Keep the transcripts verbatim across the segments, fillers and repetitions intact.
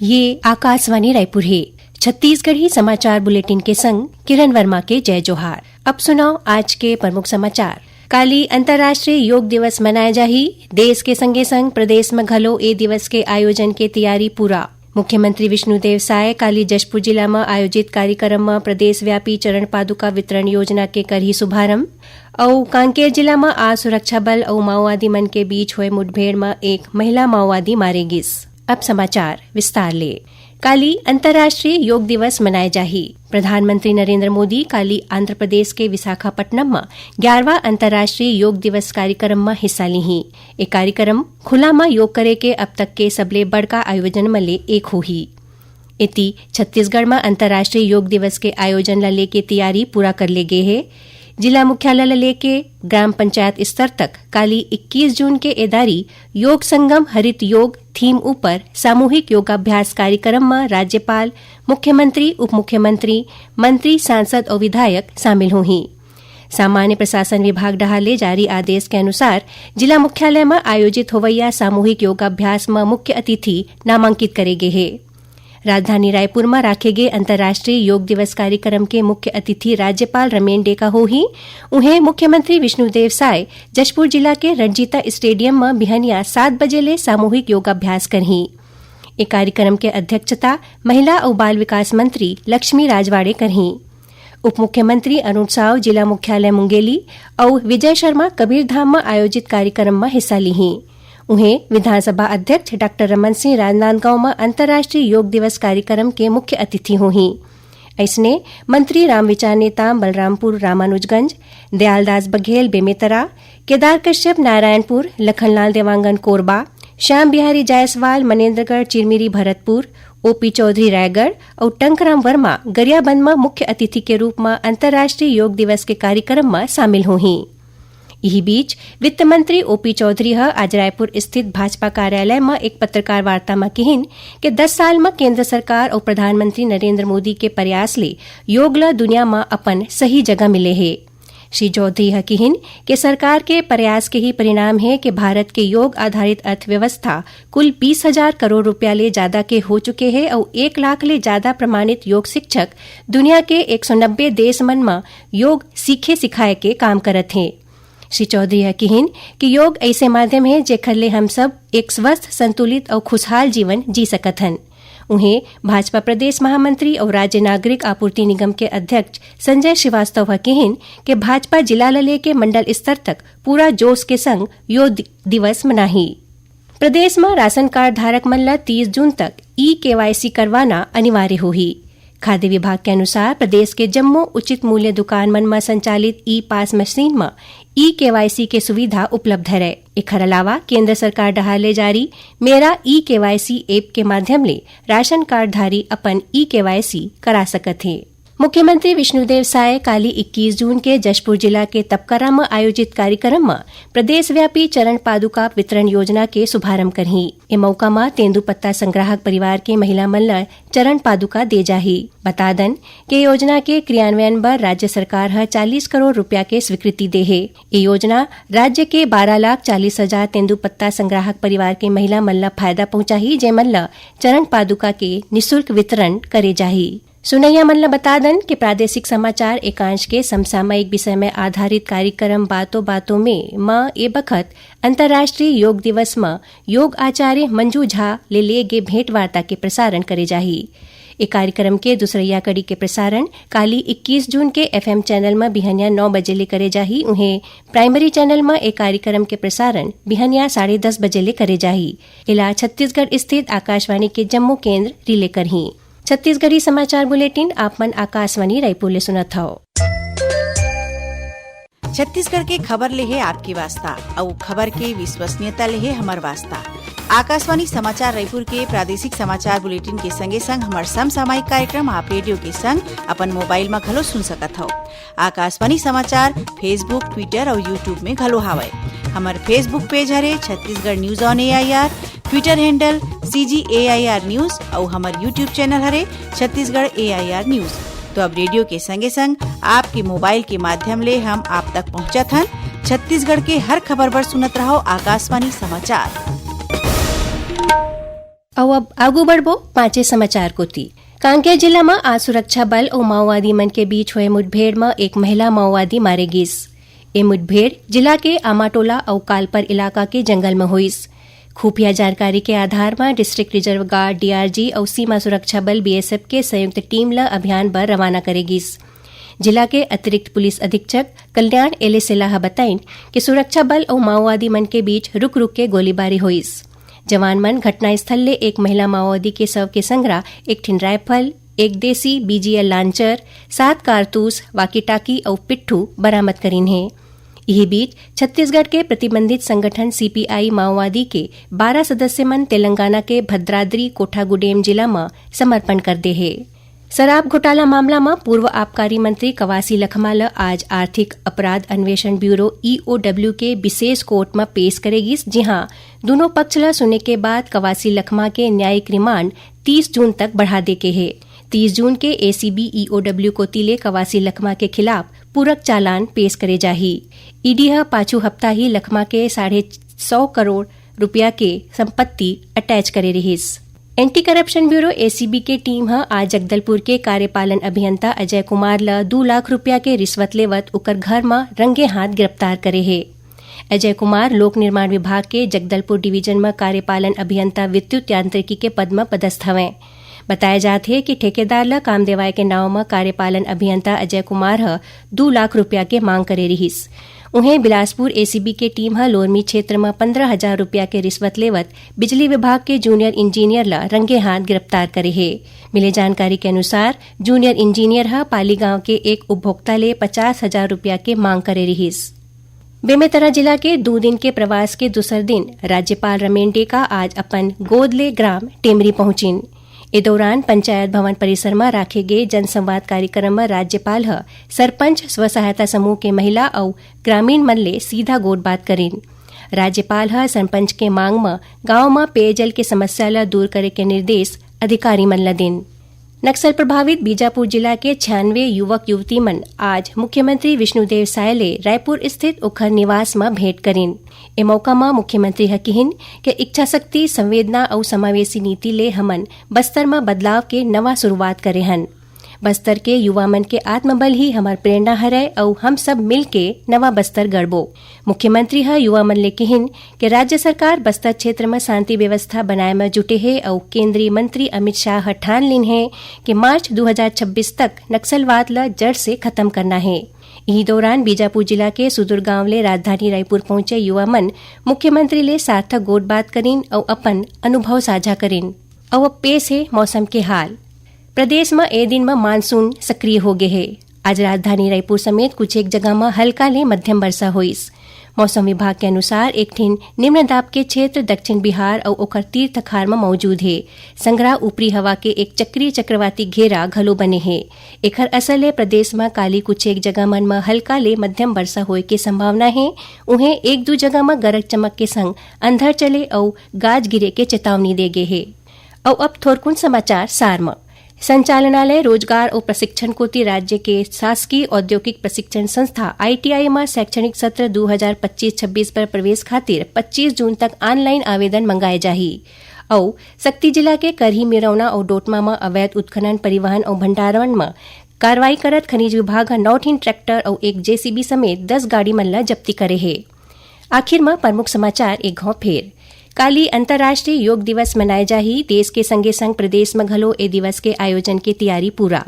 ये आकाशवाणी रायपुर हे। छत्तीसगढ़ी समाचार बुलेटिन के संग किरण वर्मा के जय जोहार। अब सुनव आज के प्रमुख समाचार। काली अंतर्राष्ट्रीय योग दिवस मनाए जाही। देश के संगे संग प्रदेश म घलो ए दिवस के आयोजन के तैयारी पूरा। मुख्यमंत्री विष्णुदेव साय काली जशपुर जिला म आयोजित कार्यक्रम म प्रदेशव्यापी चरण पादुका वितरण योजना के करही शुभारंभ। अउ कांकेर जिला म आज सुरक्षा बल अउ माओवादी मन के बीच होए मुठभेड़ म एक महिला माओवादी मारे गिस। अब समाचार विस्तार ले। काली अंतर्राष्ट्रीय योग दिवस मनाए जाही। प्रधानमंत्री नरेंद्र मोदी काली आंध्र प्रदेश के विशाखापट्टनम म ग्यारहवाँ अंतर्राष्ट्रीय योग दिवस कार्यक्रम म हिस्सा लिही। ए कार्यक्रम खुला म योग करे के अब तक के सबले बड़का आयोजन म ले एक होही। एती छत्तीसगढ़ म अंतर्राष्ट्रीय योग दिवस के आयोजन ल लेके तैयारी पूरा कर ले गे हे। जिला मुख्यालय ल लेके ग्राम पंचायत स्तर तक काली इक्कीस जून के एदारी योग संगम हरित योग थीम ऊपर सामूहिक योगाभ्यास कार्यक्रम म राज्यपाल, मुख्यमंत्री, उप मुख्यमंत्री, मंत्री, सांसद अउ विधायक शामिल होही। सामान्य प्रशासन विभाग डहार ले जारी आदेश के अनुसार जिला मुख्यालय म आयोजित होवइया सामूहिक योगाभ्यास म मुख्य अतिथि नामांकित करे गे हे। राजधानी रायपुर म राखे गे अंतर्राष्ट्रीय योग दिवस कार्यक्रम के मुख्य अतिथि राज्यपाल रमेन डेका होही। उहें, मुख्यमंत्री विष्णुदेव साय जशपुर जिला के रणजीता स्टेडियम म बिहनिया सात बजे ले सामूहिक योगाभ्यास करही। ए कार्यक्रम के अध्यक्षता महिला अउ बाल विकास मंत्री लक्ष्मी राजवाड़े करही। उप मुख्यमंत्री अरुण साव जिला मुख्यालय मुंगेली अउ विजय शर्मा कबीरधाम म आयोजित कार्यक्रम म हिस्सा लिही। उहें, विधानसभा अध्यक्ष डॉक्टर रमन सिंह राजनांदगांव म अंतर्राष्ट्रीय योग दिवस कार्यक्रम के मुख्य अतिथि होही। अइसने, मंत्री रामविचार नेताम बलरामपुर रामानुजगंज, दयालदास बघेल बेमेतरा, केदार कश्यप नारायणपुर, लखनलाल देवांगन कोरबा, श्याम बिहारी जायसवाल मनेंद्रगढ़ चिरमिरी भरतपुर, ओपी चौधरी रायगढ़ अउ टंकराम वर्मा गरियाबंद म मुख्य अतिथि के रूप म अंतर्राष्ट्रीय योग दिवस के कार्यक्रम म शामिल होही। इही बीच, वित्त मंत्री ओपी चौधरी ह आज रायपुर स्थित भाजपा कार्यालय म एक पत्रकार वार्ता म किहिन के दस साल म केंद्र सरकार अउ प्रधानमंत्री नरेंद्र मोदी के प्रयास ले योग ल दुनिया म अपन सही जगह मिले हे। श्री चौधरी ह किहिन के सरकार के प्रयास के ही परिणाम हे के भारत के योग आधारित अर्थव्यवस्था कुल बीस हजार करोड़ रुपया ले जादा के हो चुके हे अउ एक लाख ले जादा प्रमाणित योग शिक्षक दुनिया के एक सौ नब्बे देश मन म योग सीखे सिखाए के काम करत हे। श्री चौधरी ह किहिन कि योग अइसे माध्यम हे, जेखर ले हम सब एक स्वस्थ, संतुलित अउ खुशहाल जीवन जी सकत हन। उहें, भाजपा प्रदेश महामंत्री अउ राज्य नागरिक आपूर्ति निगम के अध्यक्ष संजय श्रीवास्तव ह किहिन कि भाजपा जिला ल लेके मंडल स्तर तक पूरा जोश के संग योग दि-, दिवस मनाही। प्रदेश म राशन कार्ड धारक मन ल तीस जून तक ई केवाईसी करवाना अनिवार्य होही। खाद्य विभाग के अनुसार, प्रदेश के जम्मो उचित मूल्य दुकान मन म संचालित ई पास मशीन म ई केवाईसी के सुविधा उपलब्ध हरय। एखर अलावा, केंद्र सरकार डहार ले जारी मेरा ई केवाईसी ऐप के माध्यम ले राशन कार्ड धारी अपन ई केवाईसी करा सकत हे। मुख्यमंत्री विष्णुदेव साय काली इक्कीस जून के जशपुर जिला के तपकरा म आयोजित कार्यक्रम म प्रदेशव्यापी चरण पादुका वितरण योजना के शुभारंभ करही। ए मौका म तेंदूपत्ता संग्राहक परिवार के महिला मन ल चरण पादुका दे जाही। बता दन के योजना के क्रियान्वयन बर राज्य सरकार ह चालीस करोड़ रुपया के स्वीकृति दे हे। ए योजना राज्य के बारह लाख चालीस हजार तेंदूपत्ता संग्राहक परिवार के महिला मन ल फायदा पहुंचाही, जेमन ल चरण पादुका के निशुल्क वितरण करे जाही। सुनैया मन ल बता दन कि प्रादेशिक समाचार एकांश के समसामयिक विषय में आधारित कार्यक्रम बातों बातों में म ए बखत अंतर्राष्ट्रीय योग दिवस म योग आचार्य मंजू झा ले ले गे भेंट वार्ता के प्रसारण करे जाही। ए कार्यक्रम के दूसरैया कड़ी के प्रसारण काली इक्कीस जून के एफएम चैनल म बिहनिया नौ बजे ले करे जाही। उहें, प्राइमरी चैनल म ए कार्यक्रम के प्रसारण बिहनिया साढ़े दस बजे ले करे जाही। एला छत्तीसगढ़ स्थित आकाशवाणी के जम्मो केंद्र रिले करही। छत्तीसगढ़ी समाचार बुलेटिन आप मन आकाशवाणी रायपुर ले सुनत हव। छत्तीसगढ़ के खबर ले हे आपके वास्ता, अउ खबर के विश्वसनीयता ले हे हमर वास्ता। आकाशवाणी समाचार रायपुर के प्रादेशिक समाचार बुलेटिन के संगे संग हमर समसामयिक कार्यक्रम आप रेडियो के संग अपन मोबाइल म घलो सुन सकत हव। आकाशवाणी समाचार Facebook, Twitter अउ YouTube में घलो हावय। हमर Facebook पेज हरे Chhattisgarh news on AIR, Twitter handle CG AIR news अउ हमर YouTube चैनल हरे छत्तीसगढ़ एआईआर न्यूज। तो अब रेडियो के संगे संग आपके मोबाइल के माध्यम ले हम आप तक पहुंचत हन। छत्तीसगढ़ के हर खबर बर सुनत रहव आकाशवाणी समाचार। अउ अब आगू बढ़बो पांचे समाचार कोति। कांकेर जिला म आज सुरक्षा बल अउ माओवादी मन के बीच होए मुठभेड़ म एक महिला माओवादी मारे गिस। ए मुठभेड़ जिला के आमाटोला अउ कालपर इलाका के जंगल म होइस। खुफिया जानकारी के आधार म डिस्ट्रिक्ट रिजर्व गार्ड, डीआरजी, अउ सीमा सुरक्षा बल, बीएसएफ, के संयुक्त टीम ल अभियान बर रवाना करे गिस। जिला के अतिरिक्त पुलिस अधीक्षक कल्याण एलेसेला ह बताइन कि सुरक्षा बल अउ माओवादी मन के बीच रुक-रुक के गोलीबारी होइस। जवान मन घटनास्थल ले एक महिला माओवादी के शव के संघरा एक ठिन राइफल, एक देसी बीजीएल लांचर, सात कारतूस, वॉकी-टॉकी अउ पिट्ठू बरामद करिन हे। इही बीच, छत्तीसगढ़ के प्रतिबंधित संगठन सीपीआई माओवादी के बारह सदस्य मन तेलंगाना के भद्राद्री कोठागुडेम जिला म समर्पण कर दे हे। शराब घोटाला मामला म पूर्व आबकारी मंत्री कवासी लखमा ल आज आर्थिक अपराध अन्वेषण ब्यूरो, ईओडब्ल्यू, के विशेष कोर्ट म पेश करे गिस, जिहां दूनों पक्ष ल सुने के बाद कवासी लखमा के न्यायिक रिमांड तीस जून तक बढ़ा दे के हे। तीस जून के एसीबी ईओडब्ल्यू कोति ले कवासी लखमा के खिलाफ पूरक चालान पेश करे जाही। ईडी ह पाछू हफ्ता ही लखमा के साढ़े सौ करोड़ रुपया के संपत्ति अटैच करे रिहिस। एंटी करप्शन ब्यूरो, एसीबी, के टीम ह आज जगदलपुर के कार्यपालन अभियंता अजय कुमार ल दू लाख रुपया के रिश्वत लेवत ओकर घर म रंगे हाथ गिरफ्तार करे हे। अजय कुमार लोक निर्माण विभाग के जगदलपुर डिवीजन म कार्यपालन अभियंता विद्युत यांत्रिकी के पद म पदस्थ हवंय। बताया जात हे कि ठेकेदार ल काम देवाय के नांव म कार्यपालन अभियंता अजय कुमार ह दू लाख रुपया के मांग करे रिहिस। उहें, बिलासपुर एसीबी के टीम ह लोरमी क्षेत्र म पंद्रह हजार रुपया के रिश्वत लेवत बिजली विभाग के जूनियर इंजीनियर ल रंगे हाथ गिरफ्तार करे हे। मिले जानकारी के अनुसार, जूनियर इंजीनियर ह पाली गांव के एक उपभोक्ता ले पचास हजार रुपया के मांग करे रिहिस। बेमेतरा जिला के दू दिन के प्रवास के दूसर दिन राज्यपाल रमेन डेका आज अपन गोद ले ग्राम टेमरी पहुंचिन। ए दौरान पंचायत भवन परिसर म राखे गे जनसंवाद कार्यक्रम म राज्यपाल ह सरपंच, स्व सहायता समूह के महिला अउ ग्रामीण मन ले सीधा गोठबात करिन। राज्यपाल ह सरपंच के मांग म गांव म पेयजल के समस्या ल दूर करे के निर्देश अधिकारी मन ल दिन। नक्सल प्रभावित बीजापुर जिला के छियानवे युवक युवती मन आज मुख्यमंत्री विष्णुदेव साय ले रायपुर स्थित ओखर निवास म भेंट करिन। ए मौका म मुख्यमंत्री ह किहिन के इच्छा शक्ति, संवेदना अउ समावेशी नीति ले हमन बस्तर म बदलाव के नवा शुरुआत करे हन। बस्तर के युवा मन के आत्मबल ही हमर प्रेरणा हरय अउ हम सब मिल के नवा बस्तर गढ़बो। मुख्यमंत्री ह युवा मन ले किहिन के राज्य सरकार बस्तर क्षेत्र म शांति व्यवस्था बनाए म जुटे हे अउ केंद्रीय मंत्री अमित शाह ह ठान लीन हे कि मार्च दू हजार छब्बीस तक नक्सलवाद ल जड़ से खत्म करना हे। इही दौरान बीजापुर जिला के सुदूर गांव ले राजधानी रायपुर पहुंचे युवा मन मुख्यमंत्री ले सार्थक गोठबात करिन अउ अपन अनुभव साझा करिन। अउ अब पेश हे मौसम के हाल। प्रदेश म ए दिन म मानसून सक्रिय हो गे हे। आज राजधानी रायपुर समेत कुछ एक जगह म हल्का ले मध्यम वर्षा होइस। मौसम विभाग के अनुसार, एक ठिन निम्न दाब के क्षेत्र दक्षिण बिहार अउ ओकर तीर तखार म मौजूद हे। संघरा ऊपरी हवा के एक चक्रीय चक्रवाती घेरा घलो बने हे। एखर असर ले प्रदेश म काली कुछ एक जगह मन म हल्का ले मध्यम वर्षा होए के संभावना हे। उहें, एक दू जगह म गरज चमक के संग अंधर चले अउ गाज गिरे के चेतावनी दे गे हे। अउ अब थोरकुन समाचार सार म। संचालनालय रोजगार अउ प्रशिक्षण कोति राज्य के शासकीय औद्योगिक प्रशिक्षण संस्था, आईटीआई, म शैक्षणिक सत्र दू हजार पच्चीस छब्बीस बर प्रवेश खातिर पच्चीस जून तक ऑनलाइन आवेदन मंगाए जाही। अउ सक्ती जिला के करही, मिरौना अउ डोटमा म अवैध उत्खनन, परिवहन अउ भंडारण म कार्रवाई करत खनिज विभाग ह नौ ठिन ट्रैक्टर अउ एक जेसीबी समेत दस गाड़ी मन ल जब्ती करे हे। आखिर म प्रमुख समाचार एक घौं फेर। काली अंतर्राष्ट्रीय योग दिवस मनाए जाही। देश के संगे संग प्रदेश म घलो ए दिवस के आयोजन के तियारी पूरा।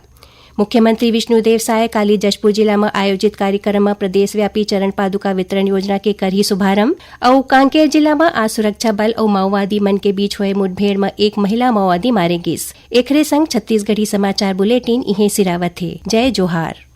मुख्यमंत्री विष्णुदेव साय काली जशपुर जिला म आयोजित कार्यक्रम म प्रदेशव्यापी चरण पादुका वितरण योजना के करही शुभारंभ। अउ कांकेर जिला म आज सुरक्षा बल अउ माओवादी मन के बीच होए मुठभेड़ म एक महिला माओवादी मारे गिस। एखरे संग छत्तीसगढ़ी समाचार बुलेटिन इहें सिरावत हे। जय जोहार।